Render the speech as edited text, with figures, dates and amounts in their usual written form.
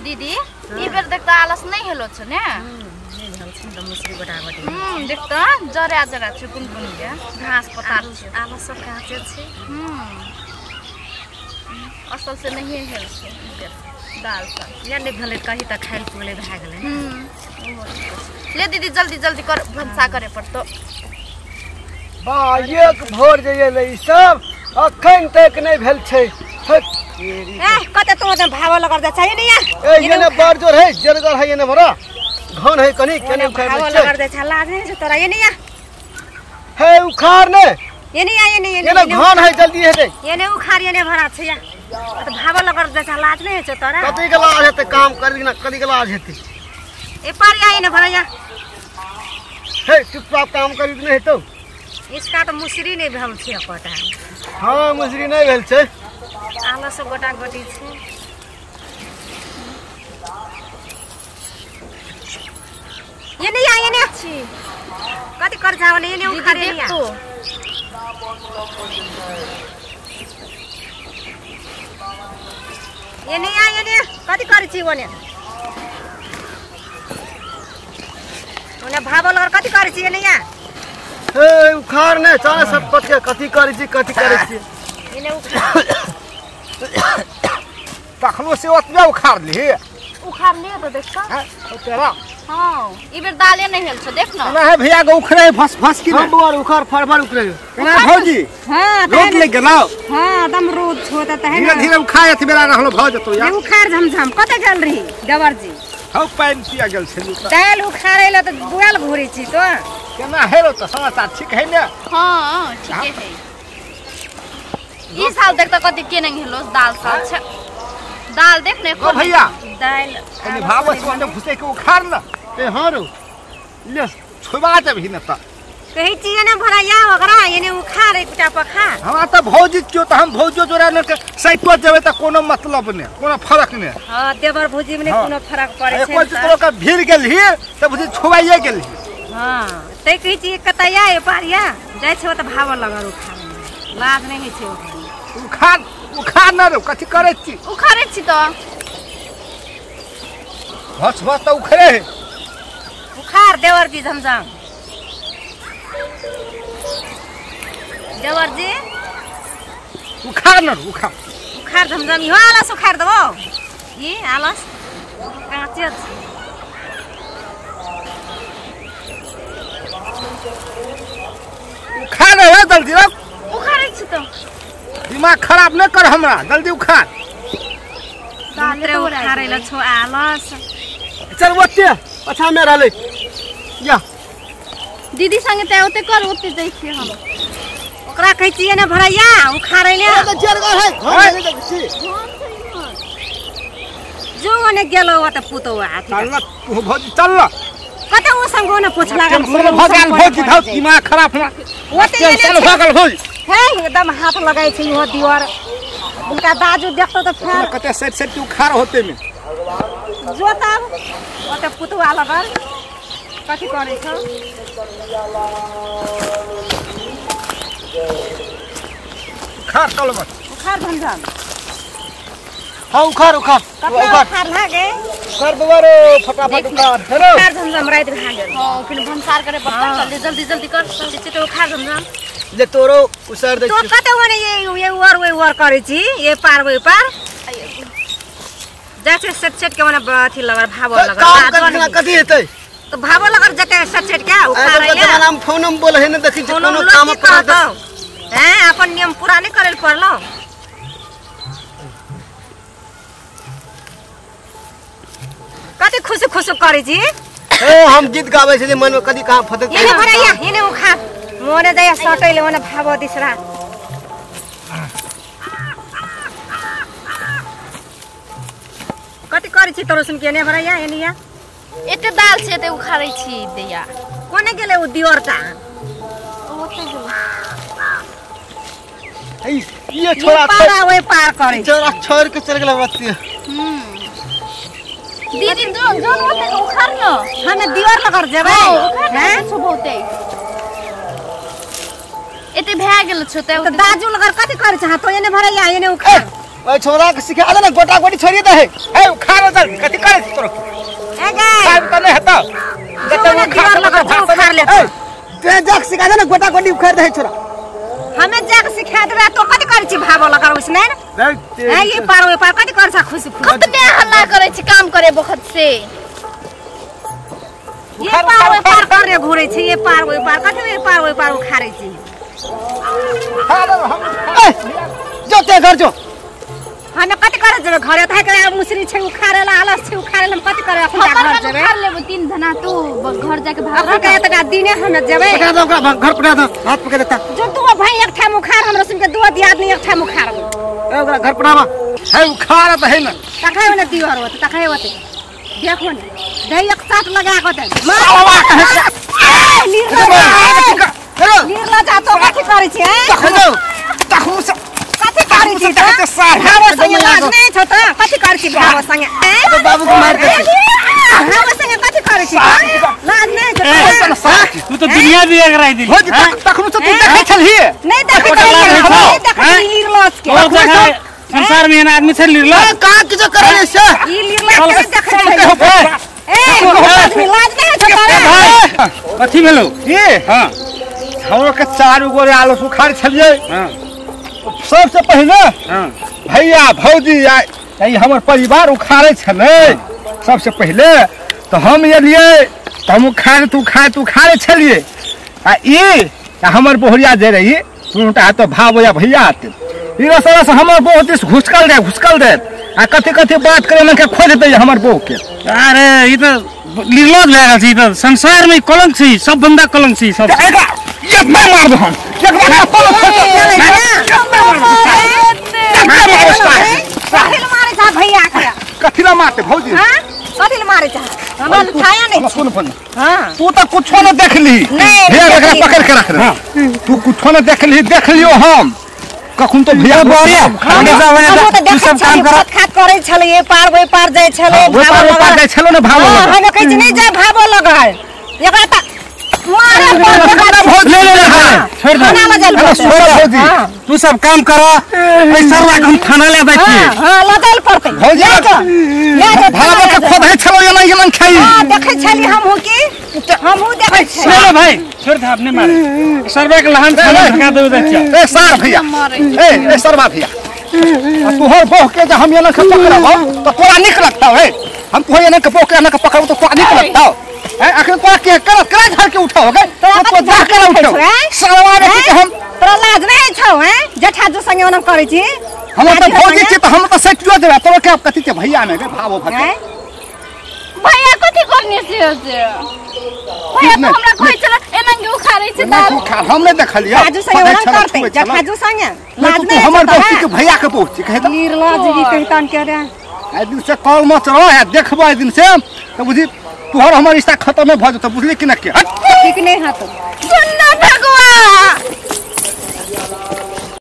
दीदी ई बेर देख त आलस नै हेलो छ ने नै भेल छ त मुसरी गोटा गोटी देख त जरा जरा छ कुन कुन के घास पतार छ आलस सब काचे छ असल से नहीं हेल छ दाल सब या नै भेलै कही त खाइल पुगले भए गेलै ले दीदी जल्दी जल्दी कर भनसा करे पड़तो बा एक भोर जे एलै ई सब अखन तक नै भेल छै ए कते तो त भाव लगर जा चाहिए नहीं ए ये ने बड़ जोर है जरगर है ये ने भरा घन है कनी केने उखाड़ भाव लगर दे छ लाज नहीं छ तोरा ये नहीं है उखाड़ ने ये नहीं ये नहीं ये ने घन है जल्दी हेतै ये ने उखाड़ ये ने भरा छ या त भाव लगर दे छ लाज नहीं छ तोरा कति के लाज हेतै काम कर ना कति के लाज हेतै ए पार या ये ने भरा या हे चुपचाप काम करी ने हेतौ इसका त मुसरी नहीं भेल छ एकोटा हां मुसरी नहीं भेल छै आलस गोटा गोटी छ ये नहीं ये नहीं अच्छी कति कर जाओ ने ये नहीं उखाड़े नहीं तो ये नहीं ये नहीं कति कर छी ओने ओने भावल और कति कर छी ये नहीं ए उखाड़ ने चार सब पक के कति कर छी ये नहीं उखाड़ तखनो से ओतबे उखाड़ ली उखाड़ लिए तो देख हां तेरा हां ई बेर दाले नहीं हेल छ देख न ना है भैया के उखड़े फस फस की हम बोर उखाड़ फड़ फड़ उखड़े ना भौजी हां रोड ले गेलौ हां एकदम रोड छो त है धीरे धीरे उखाए त बेरा रहलो भ जतो यार उखाड़ झमझम कते गेल रही देवर जी हौ पानि पिया गेल छली त दाल उखाड़े ल त बुआल घुरे छी तो केना हेलो त समाचार ठीक है ने हां ठीक है ई साल देख त कति के नहीं हेलो दाल साल छ दाल देख ने ओ भैया दाल कनी भाव से घुसे के उखाड़ न ए हां रो ले छुबा देबही न त कहै छी ने भराया ओकरा एने उखाड़ एकटा पखा हमरा त भौजी क्यों त हम भौजो जोरा न के सैतो जेबै त कोनो मतलब ने कोनो फरक ने हां देवर भौजी में कोनो फरक पड़ै छै एको तोरो के भीड़ गेलही त बुझी छुबाइए गेलही हां तै कहै छी कतया ए पारिया जाइ छै त भाव लगल उखाड़ लाज नै होइ छै उखाड़ उखाड़ न रो कथि करै छी उखाड़ै छी त भस भस त उखड़े है उखाड़ देवर जी झमझम देवर जी उखाड़ न उखाड़ उखाड़ झमझम यो आलस उखाड़ देबो ई आलस काचे उखाड़ रे जल्दी रख उखाड़ै छी त दिमाग खराब न कर हमरा जल्दी उखाड़ दाल उखाड़ै ल छो आलस चल ओते पछा में रहलै या दीदी संगे त ओते कर ओते जाइ छी हम ओकरा कहै छियै ने भरैया उखाड़ै ले त जरगर है घर में देखै छी जो ओने गेलो ओत पुतो हाथी चल न तू भौजी चल न कते ओ संग ओने पूछ लागल भ गेल भौजी धौ दिमाग खराब हमरा ओते चल भ गेल भौजी हे एकदम हाथ लगाइ छै इहो दिवर उनका दाजू देखतो त फेर कते सेट सेट के उखाड़ होते में जो तब ओते पुतवा लगल कथि करै छौ उखाड़ चल बस उखाड़ झमझम हां उखाड़ उखाड़ कतना उखाड़ लागे उखाड़ बाबा रे फटाफट उखाड़ हेलो उखाड़ झमझम राति भा गेल हां फिर भनसार करे पड़तै जल्दी जल्दी जल्दी कर जल्दी छिटो उखाड़ झमझम ले तोरो उसार दे तो कते ओने ये वर वे वर करै छी ये पार वे पार जा छै सेट सेट के ओने अथी लगल भाव लगल काम करना कथि हेतै तो भाव लगल जते सेट सेट के उखाड़ै ले जमाना में फोन में बोल है ने देखै छी कोनो काम करत हैं अपन नियम पूरा नहीं करल पड़लो कते खुश खुश करै छी ए हम गीत गाबै छी मन में कदी कहां फटक एने भरैया एने उखाड़ मोने जाय सटैले ओने भाव दिसरा कति करै छी तोरो सुन के एने भरैया एने या एते दाल छै एते उखाड़ै छी दैया कोने गेलै उ दियरटा ओते गेलै ए ये छोरा पार ओए पार करै छोरा छोड़ के चल गेल बच्ची दीदी जो जो ओते उखाड़ न हमे दियर लगर जेबै हैं छो बहुते एते भए गेल छो त दाजू लगर कथि करै छ तो एने भरैया एने उखाड़ ओइ छोरा के सिखा दे ना गोटा गोटी छोड़ी दे। ए उखाड़ जल्दी कथि करे छी तोरा? ए गाय खाइब त नै हेतौ। जते वो दीवार लगा उखाड़ ले। ए ते जाक सिखा दे ना गोटा गोटी उखाड़ दे छोरा। हमें जाक सिखा देबे तो कथि करै छी भावो लगा उसने ए ये पार ओइ पार कथि कर सा खुशी खुशी कतने हल्ला करै छी काम करे बखत से। ये पार ओइ पार करे घुरै छी ये पार ओइ पार कथि ये पार ओइ पार उखाड़ै छी। ए जो ते घर जो। हमें कथि करे जेबै घरे त है मुसरी छै उखाड़ेला आलस छै उखाड़ेला हम कथि करे अखन घर जेबै। उखाड़ लेबो तीन धना तू घर जाके भाग अखन के त दिने हमें जेबै। पकड़ा दो ओकरा घर पकड़ा दो हाथ पकड़ देता। जो तू भाई एक ठाम उखाड़ हमरा सुन के दो आदमी एक ठाम उखाड़बो। ए ओकरा घर पकड़ावा है उखाड़ त है ना तखै ने दियर होत तखै होत देखो ने दे एक साथ लगा के दे मार निर्लज जा तो कथि करै छी हैं तखू से कथि करै छी त भावो संगे लाज नै छौ त कथि करै छी भावो संगे? बाबू के मार दे भावो संगे कथि करै छी लाज नै छौ त? तू तो दुनिया भी अगराई दिली। हो तखनु से तू देखै छलही नै देखै छलियै देखै निर्लज के संसार में एना आदमी छै निर्लज का किछो करै से ई निर्लज के देखै छलियै। ए आदमी लाज नै छौ तोरा? कथि भेलौ? की हां हमरो के चारू गोरे आलू सुखार छलियै। हां सबसे पहिले हां भैया भौजी आ ई हमर परिवार उखाड़े छलै सबसे पहिले तो हम एलियै त हम उखाड़े तू उखाड़े तू उखाड़े छलियै आ ई हमर बोहरिया जे रही सुनटा तो भाव या भैया आते ई रसरस हमर बहु दिस घुसकल दे आ कथि कथि बात करे मन के खोज दे हमर बहु के। अरे ई त निर्लज भए गेल छै ई त संसार में कलंक छै सब बंदा कलंक छै सब। एकरा इतना मार दो हम एकरा कलंक कथि ल मारै छ भैया के? कथि ल मारते भौजी? हां कथि ल मारै छ? हमरा छाया नै सुन फोन। हां तू त कुछो न देखली नहीं एकरा पकड़ के रख रे तू कुछो न देखली देख लियो हम कखन तो भैया बढ़िया तू सब काम कर खात करै छलै ये पार ओइ पार जाइ छलै भावो लगा जाइ छलो ने भावो लगा। हम कहै छी नै जा भावो लगा एकरा त मारे ले ले ले छोड़ दे भौजी तू सब काम कर ए सरवा के हम थाना ले जाइ छी। हां ल जाइल पड़तै भौजी ले जा भावो के खोदै छलो एना एना खाई। हां देखै छली हमहु की हमहु देखै छली। ले भाई छोड़ दे अपने मारे सरवा के लहन थाना धका देबे जाइ छी। ए सार भैया ए ए सरवा भैया तोहर बहु के जे हम एना के पकड़ब त तोरा नीक लगतौ? हे हम तोहर एना के बहु के एना के पकड़ब त तोरा नीक लगतौ? ए अखन तोरा के कर कर घर के उठाओ गए तो जा कर उठाओ सरवा रे के हम तोरा लाज नै छौ हैं जेठा जो संगे ओना करै छी? हम त भौजी छी त हम त सटियो देबे तोरा के कथि के भैया ने रे भावो भके भैया कथि करने से से भैया तो हमरा कहै छल एना के उखाड़ै छै दाल उखाड़ हम नै देखलियै काजू संगे ओना करतै जेठाजू संगे लाज नै हमर बहु के भैया के बहु छी कहै त निर्लज जी कहितन के रे आइ दिन से कॉल मत रह आ देखबो आइ दिन से त बुझी तोहर हमर रिश्ता खत्म भऽ जेतौ बुझली कि न के? ठीक नै हत सुन न भगवा